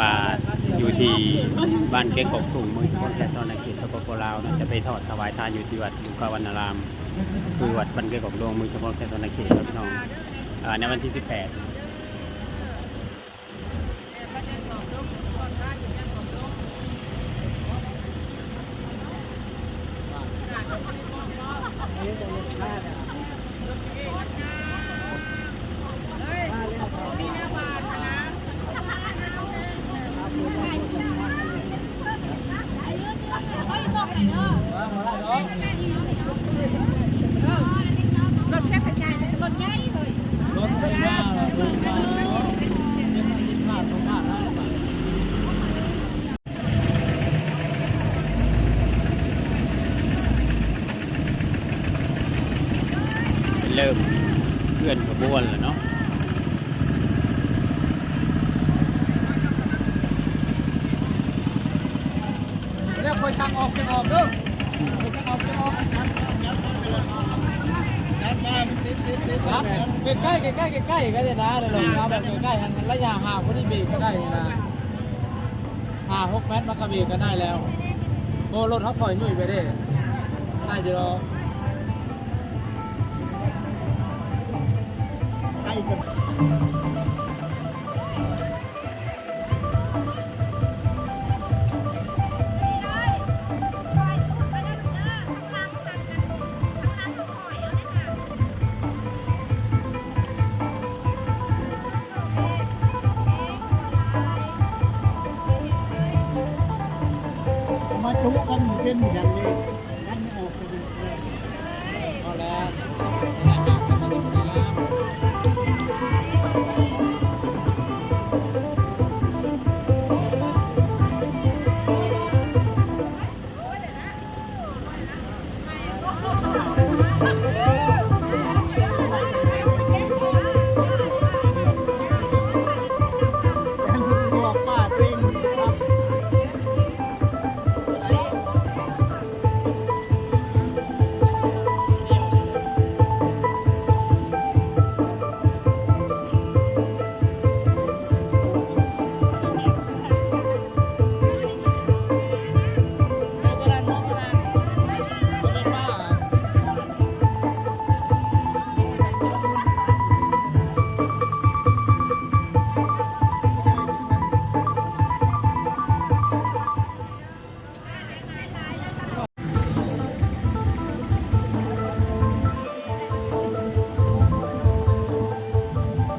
ປາຢູ່ທີ່ບ້ານແກ້ງກອກທຸ່ງ ເມືອງສະພອນແຄ ສະຫວັນນະເຂດ ສປປ ລາວເນາະ ຈະໄປທອດຖວາຍທານຢູ່ທີ່ວັດລຸມພະວັນນາລາມ ຄືວັດບ້ານແກ້ງກອກດົງ ເມືອງສະພອນແຄ ສະຫວັນນະເຂດເນາະພີ່ນ້ອງ ເອີ ໃນວັນທີສິບແປດ. ເລີ່ມເຄື່ອນຂະບວນແລ້ວເນາະ. ແລ້ວຄ່ອຍສັ່ງອອກຈັ່ງອອກເດີ ຄ່ອຍສັ່ງອອກຈັ່ງອອກ. ໃກ້ໆ ໃກ້ໆ ໃກ້ໆ ກໍໄດ້ນະ ເອົາແບບໃກ້ໆ ໃຫ້ໄລຍະຫ່າງພໍດີເບຣກກໍໄດ້ນະ ຫ້າຫົກແມັດມັນກໍເບຣກກໍໄດ້ແລ້ວ ໂອ້ ລົດເຮົາຄ່ອຍຫຍຸ້ຍໄປເດ້ ໄດ້ຢູ່ດອກ. ມາຈຸກັນເປັນຫຍັງນີ້?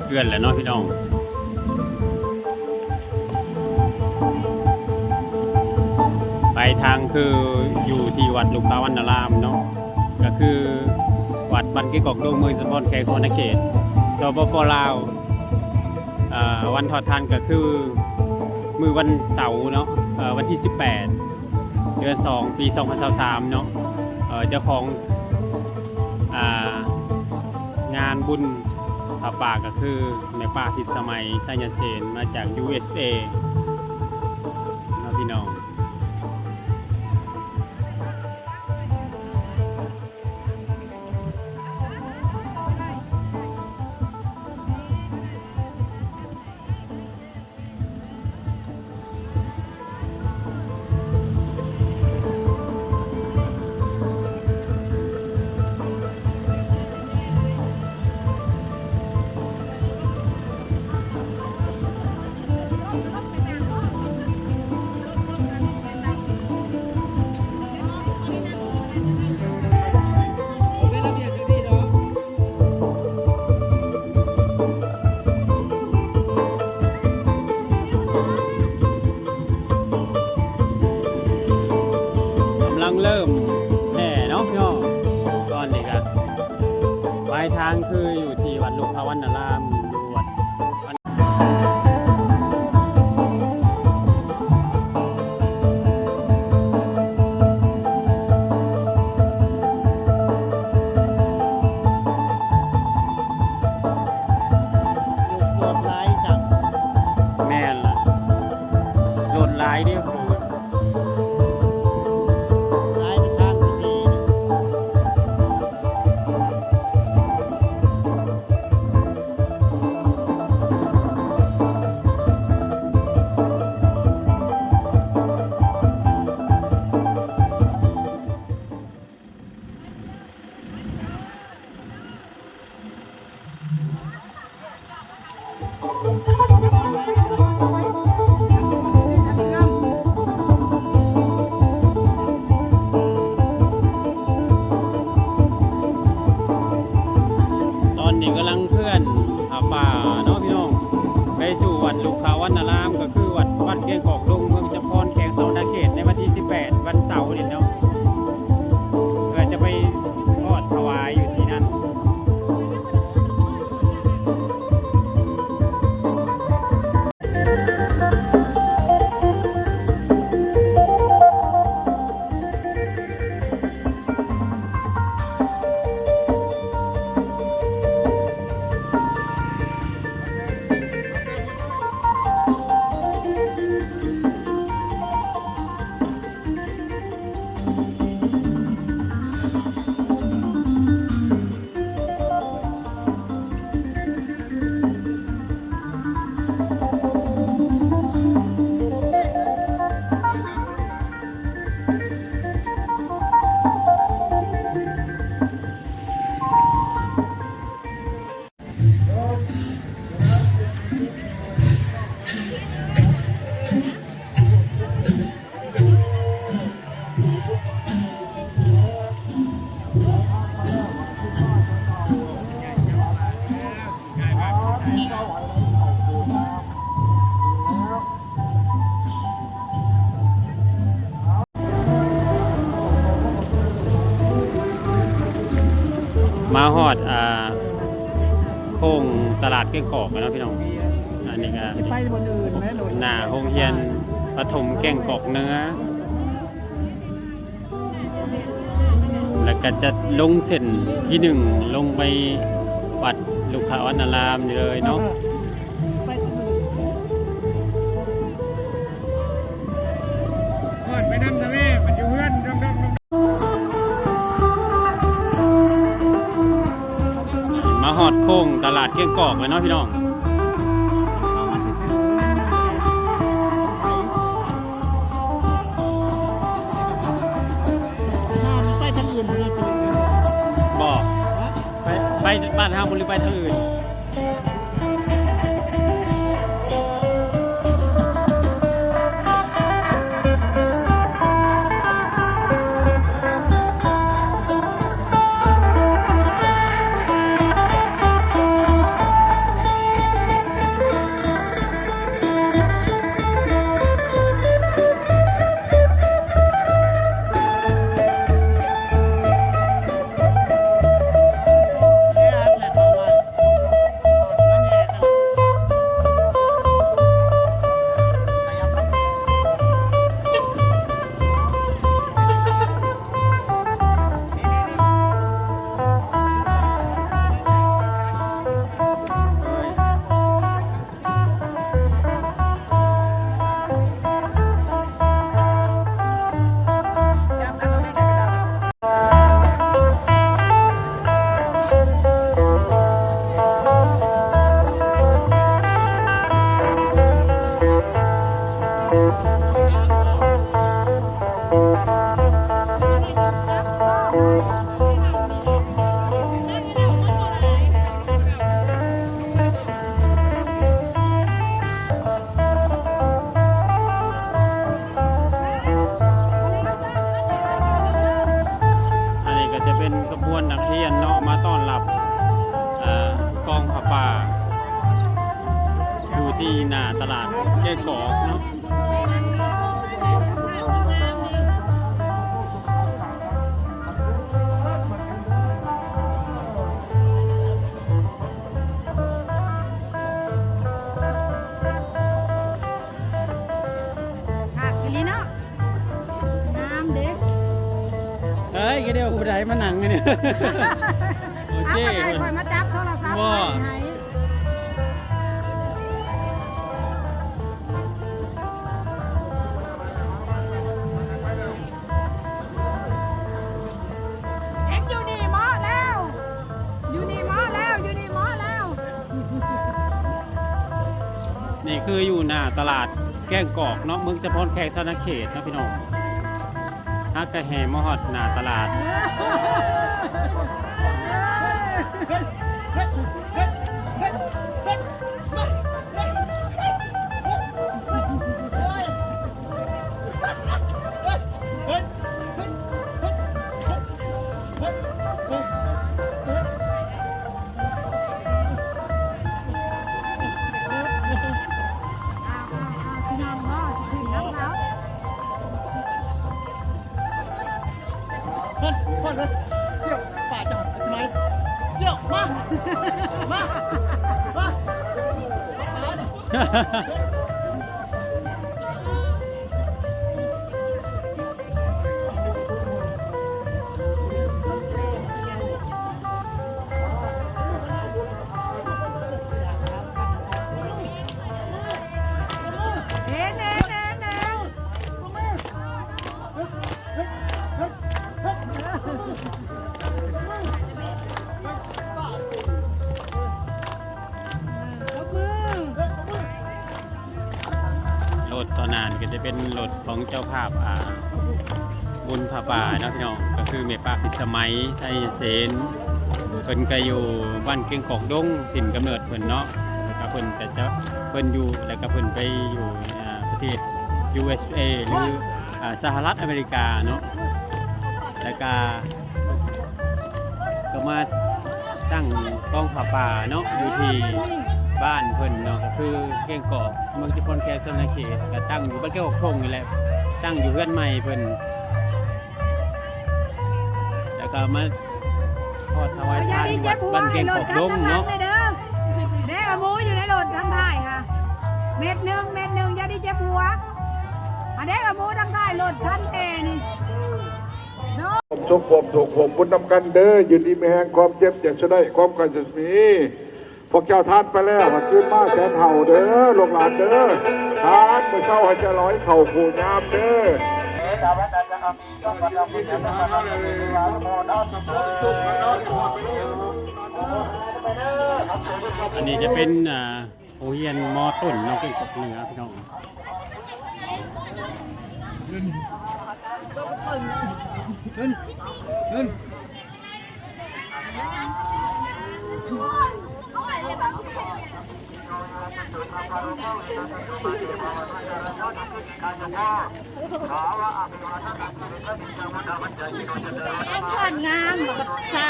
ເຮືອນແຫຼະເນາະພີ່ນ້ອງ ປາຍທາງຄືຢູ່ທີ່ວັດລຸມພະວັນນາລາມເນາະ ກໍຄືວັດບ້ານແກ້ງກອກດົງ ເມືອງສະພອນແຄ ສະຫວັນນະເຂດ ສປປ ລາວ. ເອີ ວັນທອດທານກໍຄືມື້ວັນເສົາເນາະ ເອີ ວັນທີສິບແປດ ເດືອນສອງ ປີສອງພັນຊາວສາມເນາະ ເອີ ເຈົ້າຂອງ ອ່າ ງານບຸນຜ້າປ່າກໍຄືແມ່ປ້າພິດສະໄໝ ໄຊຍະເສນ ມາຈາກ ຢູເອສເອ ເນາະພີ່ນ້ອງ. ກຳລັງເລີ່ມແຫ່ເນາະພີ່ນ້ອງ ຕອນນີ້ກະປາຍທາງຄືຢູ່ທີ່ວັດລຸມພະວັນນາລາມ ຢູ່ວັດ ລົດຫຼາຍຊ້ຳ ແມ່ນລະ ລົດຫຼາຍເດ້. ເ ຕອນນີ້ກຳລັງເຄື່ອນຜ້າປ່າເນາະພີ່ນ້ອງ ໄປສູ່ວັດລຸກຂະວັນນາລາມ ກໍຄືວັດ ວັດແກ້ງກອກດົງ ເມືອງຈຳພອນ ແຂວງສະຫວັນນະເຂດ ໃນວັນທີສິບແປດ ວັນເສົານີ້ເນາະ ເພື່ອຈະໄປທອດຖວາຍຢູ່ທີ່ນັ້ນ. ມາຮອດ ອ່າ ໂຄ້ງຕະຫຼາດແກ້ງກອກແລ້ວເນາະພີ່ນ້ອງ. ອັນນີ້ກໍ ຊິໄປບ່ອນອື່ນແຫຼະ ລົດ ໜ້າໂຮງຮຽນປະຖົມແກ້ງກອກເໜືອ ແລ້ວກໍຈະລົງເສັ້ນທີໜຶ່ງ ລົງໄປວັດລຸກຂະວັນນາລາມນີ້ເລີຍເນາະ. ໄປທາງອື່ນ ເອີ້ນໄປນຳຊະເວ ມັນຢູ່ເຮືອນດອກໆ. ມາຮອດໂຄ້ງຕະຫຼາດແກ້ງກອກແລ້ວເນາະພີ່ນ້ອງ. ໄປທາງອື່ນບໍ່ໄດ້ຕິ? ບໍ່. ໄປ ໄປບ້ານເຮົາບໍ່ ຫຼືໄປທາງອື່ນ? ອັນນີ້ກໍຈະເປັນຂະບວນນັກຮຽນເນາະ ມາຕ້ອນຮັບ ເອີ ກອງຜ້າປ່າ ຢູ່ທີ່ໜ້າຕະຫຼາດແກ້ງກອກເນາະ. ຄັກອີ່ຫຼີເນາະ ງາມເດ້. ເອີຍ ກະດຽວຜູ້ໃດມານັ່ງຢູ່ນີ້? ໂອເຄ ເອົາ ຂ້ອຍມາຈັບໂທລະສັບ ບໍ່ ໄວ້ໃຫ້. ເຫັນຢູ່ນີ້ເໝາະແລ້ວ ຢູ່ນີ້ເໝາະແລ້ວ ຢູ່ນີ້ເໝາະແລ້ວ. ນີ້ຄືຢູ່ໜ້າຕະຫຼາດແກ້ງກອກເນາະ ເມືອງຈຳພອນ ແຂວງສະຫວັນນະເຂດເນາະພີ່ນ້ອງ. ຫາກະແຫ່ມາຮອດໜ້າຕະຫຼາດ. ເຮັດ ເຮັດ ເຮັດ ເຮັດ ເຮັດ. ມາ รถตอนนั้นก็จะเป็นรถของเจ้าภาพ อ่า บุญผ้าป่าเนาะพี่น้อง ก็คือแม่ป้าพิสมัย ไชยเสน เพิ่นก็อยู่บ้านเก้งกอกดง ถิ่นกำเนิดเพิ่นเนาะ แล้วก็เพิ่นก็จะ เพิ่นอยู่ แล้วก็เพิ่นไปอยู่ อ่า ประเทศ ยูเอสเอ หรือ อ่า สหรัฐอเมริกาเนาะ แล้วก็ ก็มาตั้งกองผ้าป่าเนาะ อยู่ที่บ้านเพิ่นเนาะ ก็คือเก้งกอก เมืองชุมพร แขวงศรีสะเกษ ก็ตั้งอยู่บ้านเก้งกอกดงนี่แหละ ตั้งอยู่เฮือนใหม่เพิ่น แล้วก็มาทอดถวายทานอยู่วัดบ้านเก้งกอกดงเนาะ เด้ เอาหมูอยู่ในรถทางท้ายค่ะ เม็ดหนึ่ง เม็ดหนึ่ง อย่าได้เจ็บหัว อันเด้ เอาหมูทางท้ายรถคันแท้นี่ ความสุขความทุกข์ความบุญนำกันเด้อ อยู่ดีมีแฮง ความเจ็บอย่าสะได้ ความไข้อย่ามี พวกเจ้าทานไปแล้ว ให้คืนมาแสนเท่าเด้อ ลูกหลานเด้อ ทานมื้อเช้าให้เจ้าลอยเข้าคู่ยามเด้อ อันนี้จะเป็น อ่า โรงเรียน ม.ต้น เนาะ เก้งกอกเหนือ พี่น้อง งาม เศร้า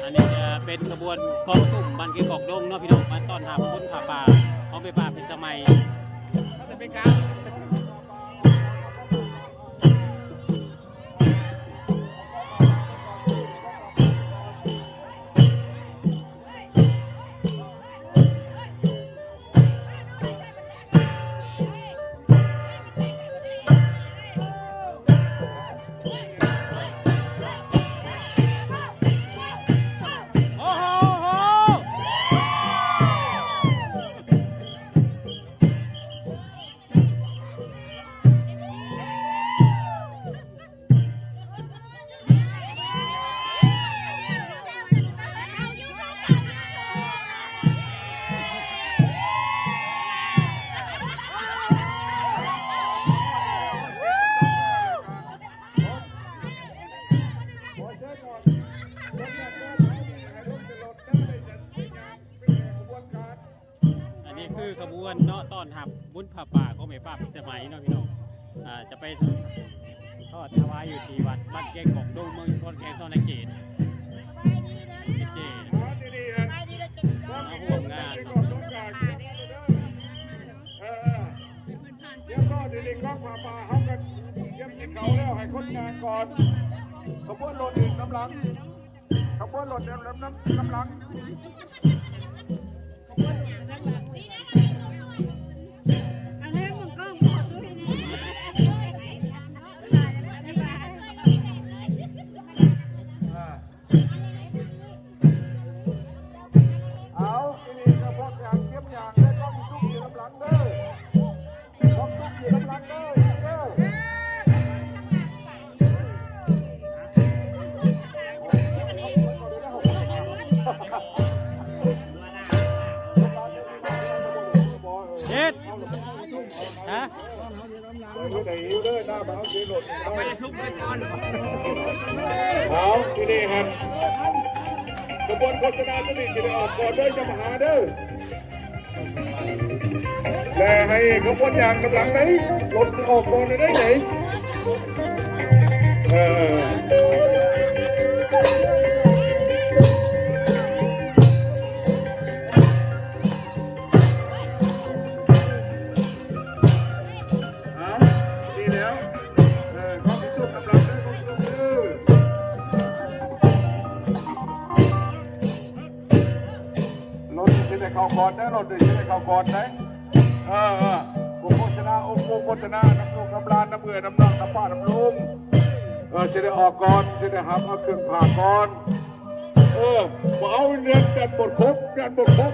อันนี้จะเป็นขบวนกองตุ้มบ้านเก้งกอกดงเนาะพี่น้อง มาต้อนรับบุญผ้าป่าของแม่ป้าพิสมัย อันนี้คือขบวนเนาะ ต้อนรับบุญผ้าป่าของแม่ป้าพิสมัยเนาะพี่น้อง อ่า จะไปทอดถวายอยู่ที่วัดบ้านแก้งกอกดง เมืองชุมพร แขวงศรีสะเกษ เจ มาร่วมงาน เออ เดี๋ยวก็เดี๋ยวนี้กองผ้าป่าเขาก็เตรียมกินเขาวแล้ว ให้คนงานก่อน ขบวนรถอื่นนำหลัง ขบวนรถเดินนำ นำหลัง เอา ทีนี้ก็พวกยางเก็บยางได้ ต้องทุกอยู่นำหลังเด้อ ต้องทุกอยู่นำหลังเด้อ เด้อ เฮ็ด ฮะ ไปซุกไปก่อน เอ ນີ້ຫັ້ນ ຂະບວນໂຄສະນາໂຕນີ້ຊິໄດ້ອອກກ່ອນເດີ ຈະມາຫາເດີ ແລະ ໃຫ້ຂະບວນຍ່າງນຳຫຼັງໄດ້ ລົດອອກກ່ອນໄດ້ໄດ໋ ເອີ. ເອົາ ດີແລ້ວ ເອີ ຂໍໃຫ້ສຸກກຳລັງເດີ ຂໍໃຫ້ສຸກເດີ ລົດນີ້ຊິໄດ້ເຂົ້າກ່ອນເດີ ລົດນີ້ຊິໄດ້ເຂົ້າກ່ອນເດ້ ເອີ ເອີ ໂຄສະນາ ອົງໂຄສະນາ ນຳລູກນຳຫຼານ ນຳເອື້ອຍນຳນ້ອງ ນຳປ້ານຳລຸງ ເອີ ຊິໄດ້ອອກກ່ອນ ຊິໄດ້ຮັບເອົາເຄື່ອງຜ້າກ່ອນ ເອີ ບໍ່ເອົາເລື່ອງຈັນບົດຄົບ ຈັນບົດຄົບ.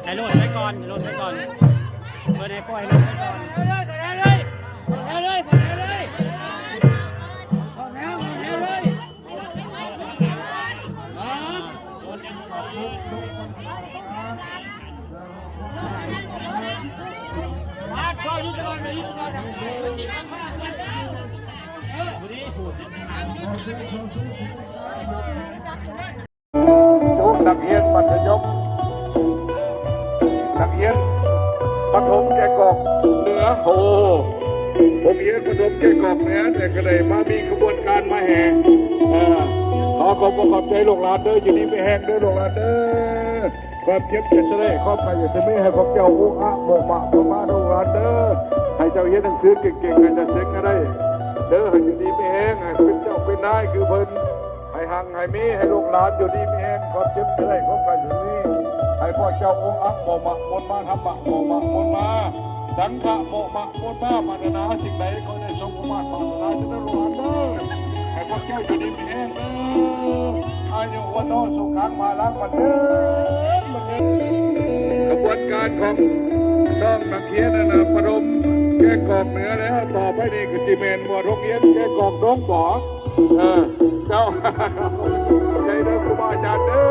ໃຫ້ໂຫຼດໄປກ່ອນ ໃຫ້ໂຫຼດໄປກ່ອນ ເພິ່ນໃຫ້ປ່ອຍໂຫຼດໄປກ່ອນ ເອົາເລີຍ ເອົາເລີຍ ເອົາເລີຍ. ນັກຮຽນມັດທະຍົມ ນັກຮຽນປະຖົມແກ້ງກອກເໜືອ ໂອ້ ໂຮງຮຽນປະຖົມແກ້ງກອກເໜືອ ແຕ່ກໍໄດ້ມາມີຂະບວນການມາແຫ່ ເອີ ຂໍຂອບອົກຂອບໃຈລູກຫຼານເດີ ຢູ່ດີມີແຮງເດີລູກຫຼານເດີ ຄວາມເຈັບຢ່າສະແລະ ຄວາມໄຂ້ຢ່າສະມີ ໃຫ້ພວກເຈົ້າອຸອະໂມະມະໂມະມາເດີລູກຫຼານເດີ ໃຫ້ເຈົ້າຮຽນໜັງສືເກັ່ງໆ ໃຫ້ເຈົ້າເສັງໃຫ້ໄດ້ເດີ ໃຫ້ຢູ່ດີມີແຮງ ໃຫ້ເປັນເຈົ້າເປັນນາຍຄືເພິ່ນ ໃຫ້ຮັ່ງໃຫ້ມີ ໃຫ້ລູກຫຼານຢູ່ດີມີແຮງ ຄວາມເຈັບຢ່າໄດ້ ຄວາມໄຂ້ຢ່າມີ ໃຫ້ພວກເຈົ້າອົກອັກໂມະມະມົນມາ ທຳມະໂມະມະມົນມາ ສັງຄະໂມະມະມົນມາ ປາດຖະໜາສິ່ງໃດ ຂໍໃຫ້ໄດ້ສົມຄວາມປາດຖະໜາເດີລູກຫຼານເດີ ໃຫ້ພວກເຈົ້າຢູ່ດີມີແຮງເດີ ອາຍຸວັນໂນສຸຂັງພະລັງ ໝັ້ນຍືນ ໝັ້ນຍືນ. ຂະບວນການຂອງນ້ອງນັກຮຽນນັ້ນນະ ປະຖົມແກ້ງກອກເໜືອແລ້ວ ຕໍ່ໄປນີ້ກໍຊິແມ່ນໝວດໂຮງຮຽນແກ້ງກອກດົງບໍ? ເອີ ເຈົ້າ ໃຈເດີຄູບາອາຈານເດີ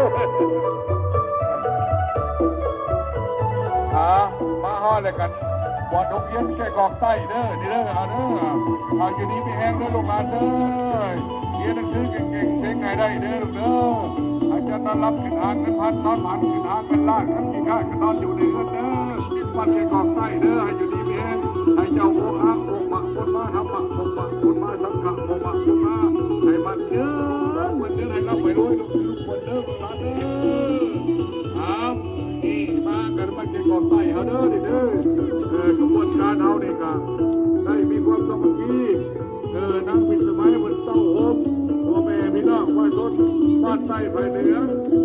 ອ່າ ມາຮອດແລ້ວກັນ ບວດໂຮງຮຽນແກ້ງກອກໃຕ້ເດີ ນີ້ເດີ ເອົາເດີ ເອົາຢູ່ດີມີແຮງເດີລູກຫຼານເດີ ຮຽນໜັງສືເກັ່ງໆ ເສັງໃຫ້ໄດ້ເດີລູກເດີ ໃຫ້ເຈົ້ານອນຫຼັບຂຶ້ນຫາເງິນພັນ ນອນຝັນຂຶ້ນຫາເງິນລ້ານ ຄັນຂີ້ຄ້ານກໍນອນຢູ່ໃນເຮືອນເດີ ວັດແກ້ງກອກໃຕ້ເດີ ໃຫ້ຢູ່ດີມີແຮງ ໃຫ້ເຈົ້າອົກອັກໂມະມະມົນມາ ທຳມະໂມະມະມົນມາ ສັງຄະໂມະມະມົນມາ ໃຫ້ໝັ້ນຍືນ ໝັ້ນຍືນ ໃຫ້ລ່ຳໃຫ້ລວຍ ລູກຄືຄົນເດີ ເດີ ເອົາ ນີ້ມາກັນມາເກັບກອງໄຟເຮົາເດີ ນີ້ເດີ ເອີ ຂະບວນການເຮົານີ້ກະໄດ້ມີຄວາມສາມັກຄີ ເອີ ນາງພິດສະໄໝເພິ່ນເຕົ້າໂຮມ ພໍ່ແມ່ພີ່ນ້ອງປະຊາຊົນບ້ານໃຕ້ພາກເໜືອ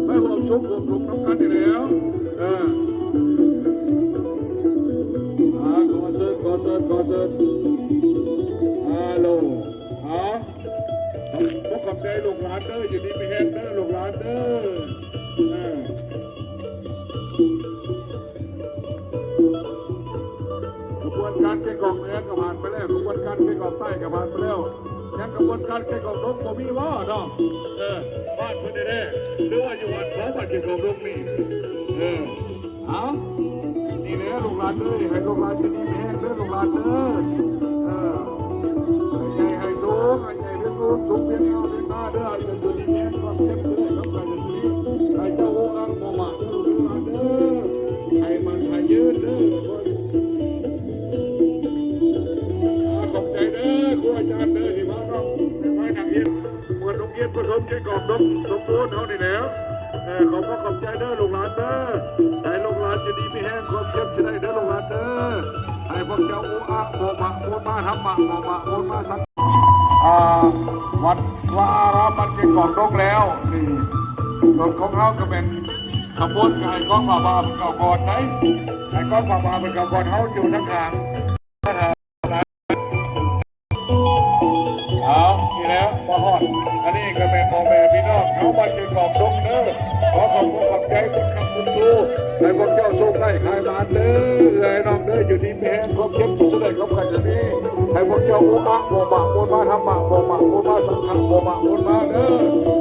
ໄປຮ່ວມສຸກຮ່ວມທຸກນຳກັນນີ້ແຫຼ້ວ ເອີ ອ່າ ຂໍເຊີນ ຂໍເຊີນ ຂໍເຊີນ ຮາໂລ ເອົາ ຂໍຂອບໃຈລູກຫຼານເດີ ຢູ່ດີມີແຮງເດີ ລູກຫຼານເດີ ເອີ ຂະບວນການເກັບກອງເໜືອກໍຜ່ານໄປແລ້ວ ຂະບວນການເກັບກອງໃຕ້ກໍຜ່ານໄປແລ້ວ ຍັງຂະບວນການເກັບກອງດົງບໍ່ມີບໍ່ເນາະ ເອີ ບ້ານເພິ່ນແທ້ໆ ຫຼືວ່າຢູ່ວັດຂອງບ້ານເກັບກອງດົງນີ້ ເອີ ເອົາ ນີ້ແຫຼະລູກຫຼານເອີຍ ໃຫ້ລູກຫຼານຢູ່ດີມີແຮງເດີລູກຫຼານເດີ ເອີ ໃຫ້ໃຫຍ່ໃຫ້ສູງ ໃຫ້ໃຫຍ່ເປັນສູງ ສູງເປັນຍາວເປັນໜ້າເດີ ໃຫ້ເຈົ້າຢູ່ດີມີແຮງ ຄວາມເຈັບຢ່າໄດ້ ຄວາມໄຂ້ຢ່າມີ ໃຫ້ເຈົ້າໂອອັງໂມມະເດີລູກຫຼານເດີ ໃຫ້ໝັ້ນໃຫ້ຍືນເດີ ຂອບໃຈເດີ ຄູອາຈານເດີ ທີ່ພານ້ອງໄດ້ມານັກຮຽນ ເປີດໂຮງຮຽນປະຖົມເຈັດກອງດົງສົມບູນເຮົານີ້ແຫຼະ ເອີ ຂໍຂອບໃຈເດີລູກຫຼານເດີ ໃຫ້ລູກຫຼານຢູ່ດີມີແຮງ ຄວາມເຈັບຢ່າໄດ້ເດີລູກຫຼານເດີ ໃຫ້ພວກເຈົ້າໂອອະໂອມະໂອມາທຳມະໂອມະໂອມາສັງ ອ່າ ວັດວາອາຣາມບ້ານເຈັດກອງດົງແລ້ວ ນີ້ ລົດຂອງເຮົາກໍແມ່ນຂະບວນກາຍກອງຜ້າບາເພິ່ນເຂົ້າກ່ອນໄດ໋ ໃຫ້ກອງຜ້າບາເພິ່ນເຂົ້າກ່ອນ ເຮົາຢູ່ທາງຂ້າງ ເອົາ ນີ້ແຫຼະ ມາຮອດ ອັນນີ້ກໍແມ່ນພໍ່ແມ່ພີ່ນ້ອງເຮົາບ້ານເຈັດກອງດົງເດີ ຂໍຂອບຄຸນຂອບໃຈບຸນຄຳບຸນຊູ ໃຫ້ພວກເຈົ້າໂຊກໄດ້ຂາຍໝານເດີ ເອື້ອຍນ້ອງເດີ ຢູ່ດີມີແຮງ ຄວາມເຈັບຢ່າໄດ້ ຄວາມໄຂ້ຢ່າມີ ໃຫ້ພວກເຈົ້າໂອອະໂອມະໂອມາທຳມະໂອມະໂອມາສັງຄະໂອມະໂອມາເດີ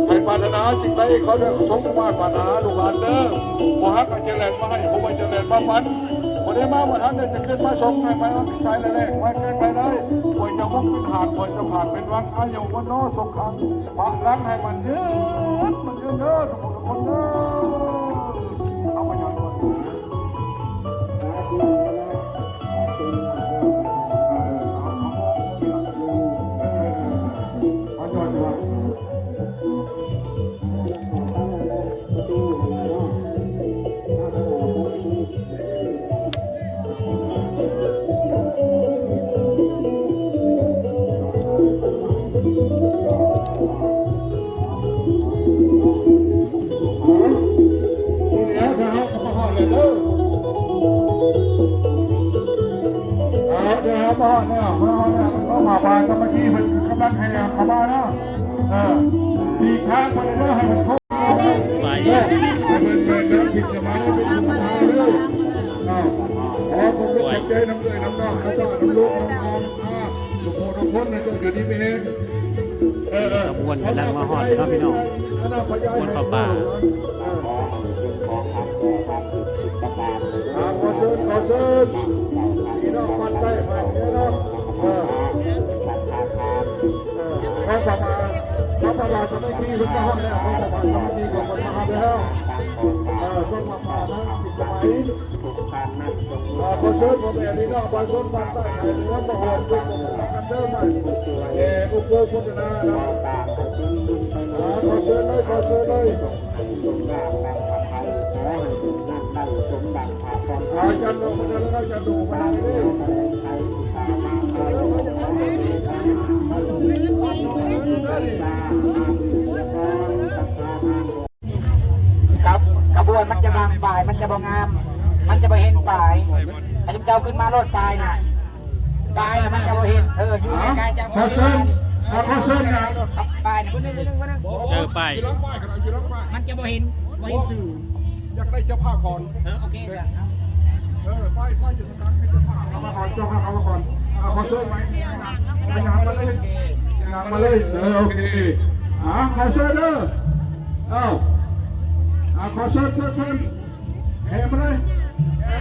ໃຫ້ ປາດຖະໜາສິ່ງໃດ ຂໍໃຫ້ສົມປາດຖະໜາ ລູກຫຼານເດີ. ຜູ້ຮັກໃຫ້ຈະແລ່ນມາໃຫ້ ຜູ້ໄວຈະແລ່ນມາປັນ. ຜູ້ໃດມາບໍ່ທັນໄດ້ ຈະຂຶ້ນມາສົ່ງໃຫ້ ມາໃສ່ແລກ ມາເກີດໄປໄດ້. ປ່ວຍຈະມົກເປັນຫາດ ປ່ວຍຈະຜາດເປັນວັງ ອາຍຸວັນໂນສຸຂັງ ພະລັງໃຫ້ມັນຍືນ ມັນຍືນເດີ ທຸກຜູ້ທຸກຄົນເດີ. ເອົາມາຍອດກ່ອນ. ເອົາ ດຽວມາຮອດແລ້ວ ມາຮອດແລ້ວ ເອົາ ມາບາດສາມັກຄີ ເພິ່ນກຳລັງໃຫ້ເຂົ້າມາເນາະ. ເອີ ດີທາງເພິ່ນເດີ ໃຫ້ເພິ່ນໂທ ໄປ ໃຫ້ເພິ່ນເດີ ເດີ ຜິດສະໝາຍ ເປັນຜູ້ພາເດີ. ເອົາ ຂໍຂອບໃຈນຳເອື້ອຍນຳນ້ອງ ນຳນ້ອງ ນຳລຸງ ນຳອາ ອ່າ ທຸກຜູ້ທຸກຄົນໃຫ້ເຈົ້າຢູ່ດີມີແຮງ. ເອີ ເອີ ຂະບວນກຳລັງມາຮອດເນາະພີ່ນ້ອງ ຂະບວນຜ້າປ່າ. ອ່າ ຂໍເຊີນ ຂໍເຊີນ ພີ່ນ້ອງບ້ານໃຕ້ ບ້ານເໜືອເນາະ. ເອີ ເອີ ຂໍຂອບ ຂໍຂອບໃຈສາມັກຄີ ເພິ່ນມາຮອດແລ້ວ ຂໍຂອບໃຈສາມັກຄີ ເພິ່ນມາຮອດແລ້ວ. ເອີ ຂໍຂອບໃຈສາມັກຄີ ເພິ່ນມາຮອດແລ້ວ. ອ່າ ຂໍເຊີນພໍ່ແມ່ພີ່ນ້ອງປະຊາຊົນບ້ານໃຕ້ ເມືອງບໍ່ຮອດ ທຸກຄົນກັນເດີ ມາແດ່ອົບໂພໂພຊະນາເນາະ. ອ່າ ຂໍເຊີນເລີຍ ຂໍເຊີນເລີຍ. ອ່າ ຈານໂດມາເດີ ຈານໂດມາເດີ. ຄັບ ຂະບວນມັນຈະບັງປາຍ ມັນຈະບໍ່ງາມ ມັນຈະບໍ່ເຫັນປາຍ. ໃຫ້ເຈົ້າຂຶ້ນມາໂລດປາຍນະ ປາຍນະມັນຈະບໍ່ເຫັນ. ເອີ ຢູ່ໄກໆ ເຈົ້າ ຂໍເຊີນ ຂໍເຊີນນະ ປາຍນະ ເອີ ປາຍ ມັນຈະບໍ່ເຫັນ ບໍ່ເຫັນຊື່. ຢາກໄດ້ເຈົ້າພາບກ່ອນ. ເອີ ໂອເຄ ເອີ ໄປ ໄປ ເຈົ້າພາບ ເອົາມາກ່ອນ ເຈົ້າພາບເອົາມາກ່ອນ. ອ່າ ຂໍເຊີນ ຍ່າງມາເລີຍ ຍ່າງມາເລີຍ. ເອີ ໂອເຄ ອ່າ ຂໍເຊີນເດີ. ເອົາ ອ່າ ຂໍເຊີນ ເຊີນ ເຊີນ ແຫ່ມາເລີຍ ແຫ່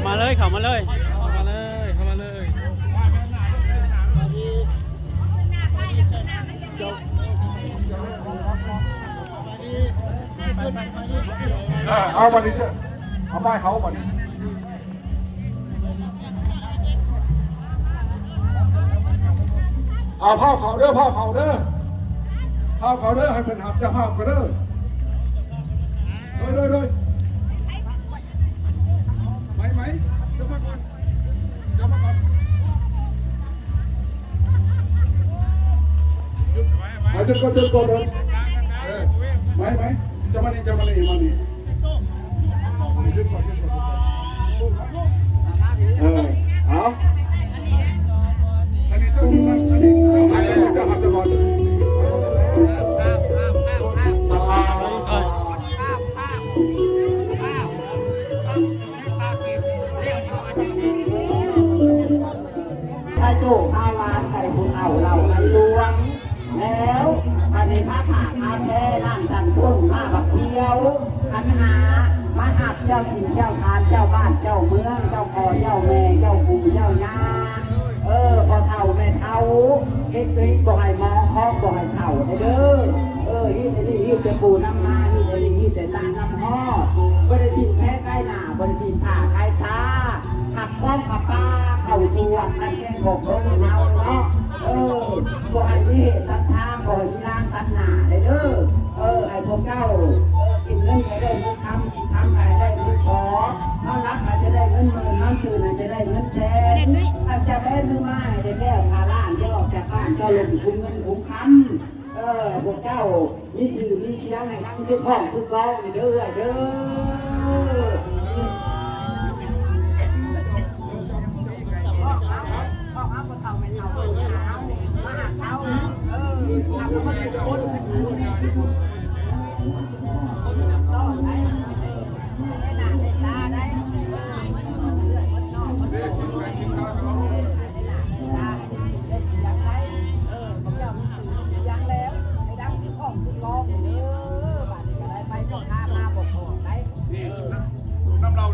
ມາເລີຍ ເຂົ້າມາເລີຍ ເຂົ້າມາເລີຍ ເຂົ້າມາເລີຍ. ເອີ ເອົາບັດນີ້ ເອົາໄປເຂົາບັດນີ້. ເອົາ ພາບເຂົ້າເດີ ພາບເຂົ້າເດີ ພາບເຂົ້າເດີ ໃຫ້ເພິ່ນຮັບເຈົ້າພາບກ່ອນເດີ. ໂດຍ ໂດຍ ໂດຍ ໄໝ ໄໝ ເຈົ້າມາກ່ອນ ເຈົ້າມາກ່ອນ. ເອົາ ຈຸດກ່ອນ ຈຸດກ່ອນເດີ. ເອີ ໄໝ ໄໝ ເຈົ້າມານີ້ ເຈົ້າມານີ້ ມານີ້. ເອີ ເອົາ ອັນນີ້ເຈົ້າຢູ່ນັ້ນ ອັນນີ້ເຈົ້າ ເຈົ້າຮັບ ເຈົ້າຮັບ ເຈົ້າຮັບ. ພາໂຈ້ ພາຫຼານໄປຜູ້ເຖົ້າເລົ່າໃຫ້ລວງ ແລ້ວບັດນີ້ພາຜາກພາແພ ນ້ຳສັນພຸ້ນ ພາບັກຂຽວ ຂັນຫ້າ ມາຮັບເຈົ້າສິນເຈົ້າທານ ເຈົ້າບ້ານເຈົ້າເມືອງ ເຈົ້າພໍ່ເຈົ້າແມ່ ເຈົ້າປູ່ເຈົ້າຍ່າ ເອີ ພໍ່ເຖົ້າແມ່ເຖົ້າ ເຮັດ ເຮັດບໍ່ໃຫ້ໝອງ ຄອງບໍ່ໃຫ້ເຖົ້າເດີ. ເອີ ຮີດອັນນີ້ ຮີດແຕ່ປູນຳມາ ຮີດອັນນີ້ ຮີດແຕ່ຕານຳຮອດ ບໍ່ໄດ້ຖິ້ມແພໄກໜ້າ ບໍ່ໄດ້ຖິ້ມຜ້າໄກຕາ ຂັບຄອງຂັບປາເຂົ້າສວນ ອັນແກ່ງຂອງຄົນເຮົາເນາະ. ເອີ ບໍ່ໃຫ້ມີເຫດຕັດທາງ ບໍ່ໃຫ້ມີລາງຕັດໜ້າເດີ. ເອີ ໃຫ້ພວກເຈົ້າ ເອີ ກິນເງິນໃຫ້ໄດ້ເງິນຄຳ ກິນຄຳໃຫ້ໄດ້ເງິນຂອງ ນອນຫຼັບໃຫ້ຈະໄດ້ເງິນໝື່ນ ນອນຕື່ນໃຫ້ຈະໄດ້ເງິນແສນ ອັນຈະແບມືມາໃຫ້ໄດ້ແກ້ວພາລານ ຈະອອກຈາກບ້ານ ເຈົ້າລົງກຸມເງິນກຸມຄຳ. ເອີ ພວກເຈົ້າມີຊື່ມີສຽງໃຫ້ດັງຄືກ້ອງຄືກ້ອງນີ້ເດີ ເອີຍເດີ. ບອກເອົາ ບອກເອົາ ເຖົ້າແມ່ເຖົ້າ ມາຫາເຮົາ ເອີ ເຮົາກໍບໍ່ໄດ້ຄົນ ຄົນນຳຕ້ອງໄດ້ ເອີ ໄດ້ໜ້າໄດ້ຕາໄດ້ ເອີ ເລື່ອງເບິດນອກເບິດໂຕ ໄດ້ໜ້າໄດ້ຕາ ໄດ້ໜ້າໄດ້ຕາ ໃຫ້ໄດ້ຊື່ໄດ້ສຽງໄດ້ ເອີ ພວກເຈົ້າມີຊື່ມີສຽງແລ້ວ ໃຫ້ດັງຄືກ້ອງຄືກ້ອງເດີ.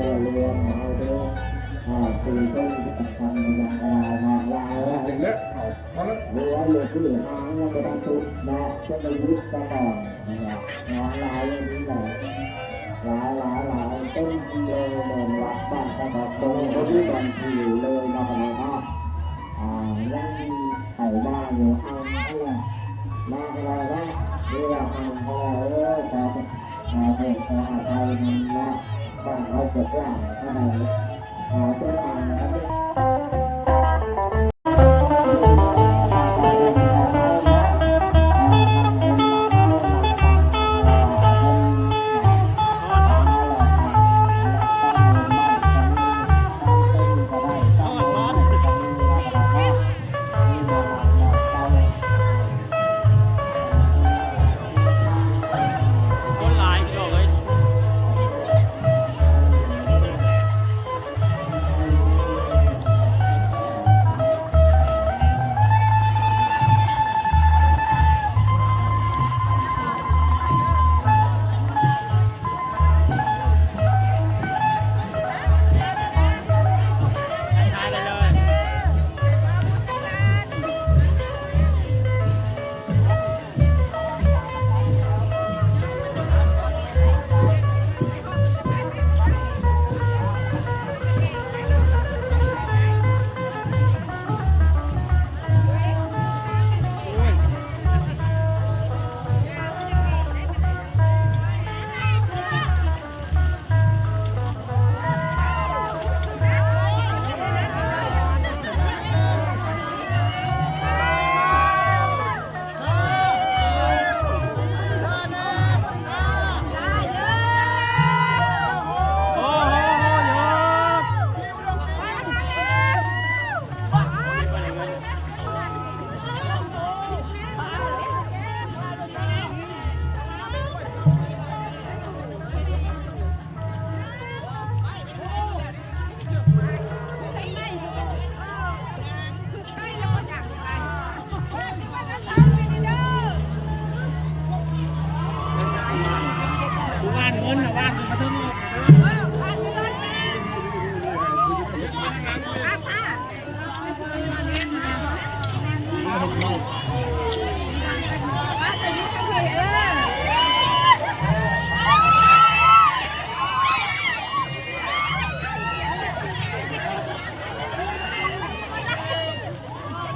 ລວມເຮົາເດີ ອ່າ ຜູ້ຊົມທີ່ສຳຄັນ ຢ່າງຫຼາຍເນາະ ຫຼາຍ ເອົາລະ ເຫຼືອຢູ່ຄືຫາງຍັງບໍ່ທັນສຸດເນາະ ຈະໄດ້ຢຸດສະກ່ອນນະຄະ ຫຼາຍອີ່ຫຼີເນາະ ຫຼາຍ ຫຼາຍ ຫຼາຍ ເຕັມທີ່ເລີຍ ແມ່ນວັດບ້ານກະດອກໂດງ ບໍ່ມີບ່ອນທີ່ເລີຍເນາະ ເນາະ ອ່າ ຍັງເຂົ້າມາຢູ່ ອ່າ ເນາະ ເນາະ ເນາະ ເອີຍ ຂໍ ຂໍໂທດຂໍອະໄພນຳເນາະ ບ້ານເຮົາກະກວ້າງເທົ່າໃດ ອ່າ ເປັນອັນ ຄົນຫຼາຍພີ່ນ້ອງເອີຍ.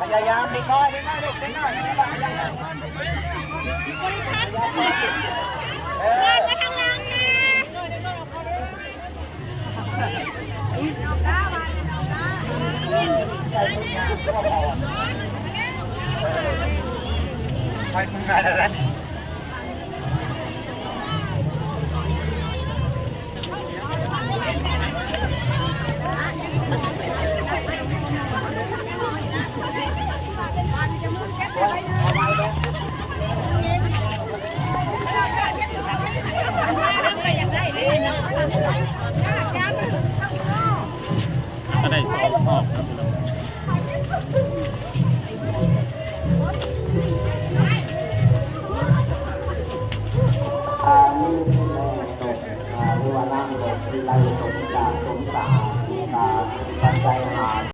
ພະຍາຍາມເດັກນ້ອຍ ເດັກນ້ອຍ ເດັກນ້ອຍ ເດັກນ້ອຍ ພະຍາຍາມ ເອີ ມາທາງຫຼັງແດ່. ໄປເມືອງໄທແລ້ວ. ກໍໄດ້ສອງຮອບແລ້ວພີ່ນ້ອງ. ອ່າ ມີແມ່ຕົກ ອ່າ ຫຼືວ່ານາງຕົກທີ່ໄດ້ສົມຈາກສົມສາ ອ່າ ປັດໄຈຫາ. ສ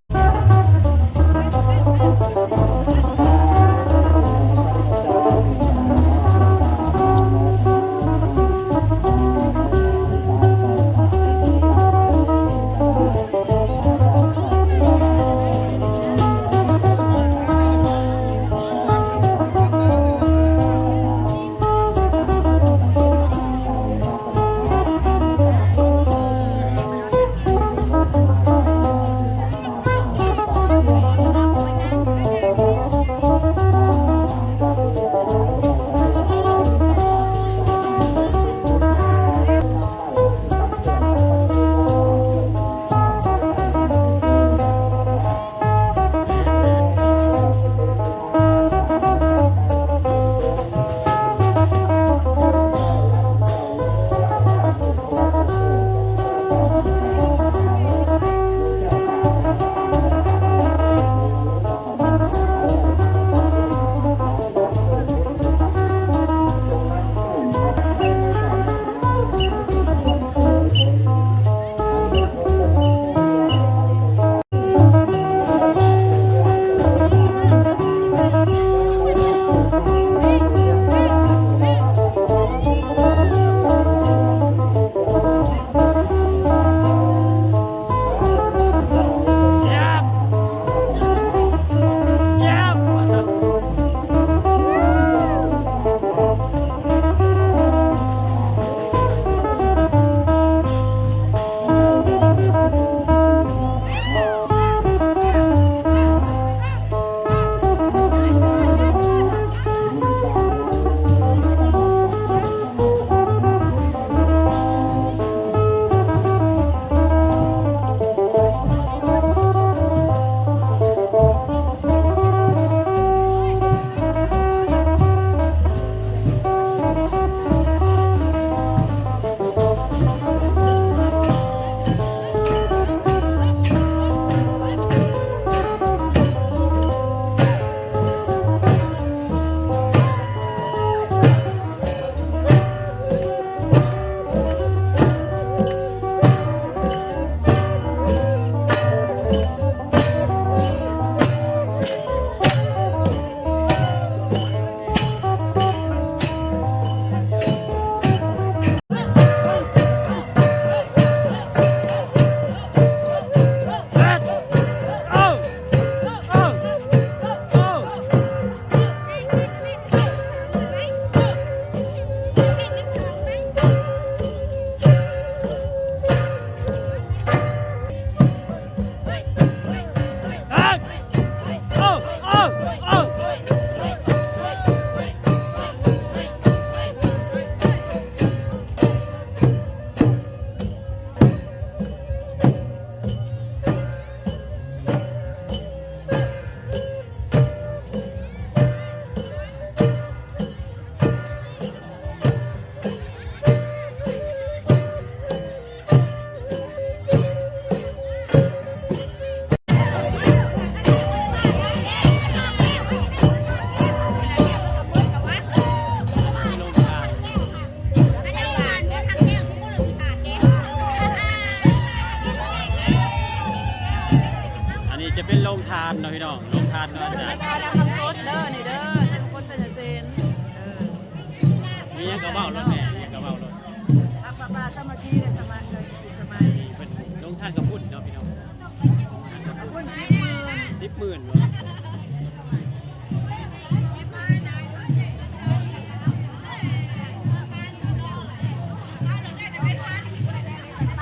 ເປັນໂຮງທານເນາະພີ່ນ້ອງ ໂຮງທານເນາະອາຈານ ທານນຳສົດເດີນີ້ເດີ ເປັນຄົນໄຊຍະເຊນ ເອີ ມີຫຍັງກໍເວົ້າໂລດແມ່ ມີຫຍັງກໍເວົ້າໂລດ ຮັກປະປາສາມັກຄີ ແລະ ສະມານ ສະມາຍ ນີ້ເພິ່ນໂຮງທານເຂົ້າປຸ້ນເນາະພີ່ນ້ອງ ເຂົ້າປຸ້ນສິບໝື່ນ ສິບໝື່ນບໍ່?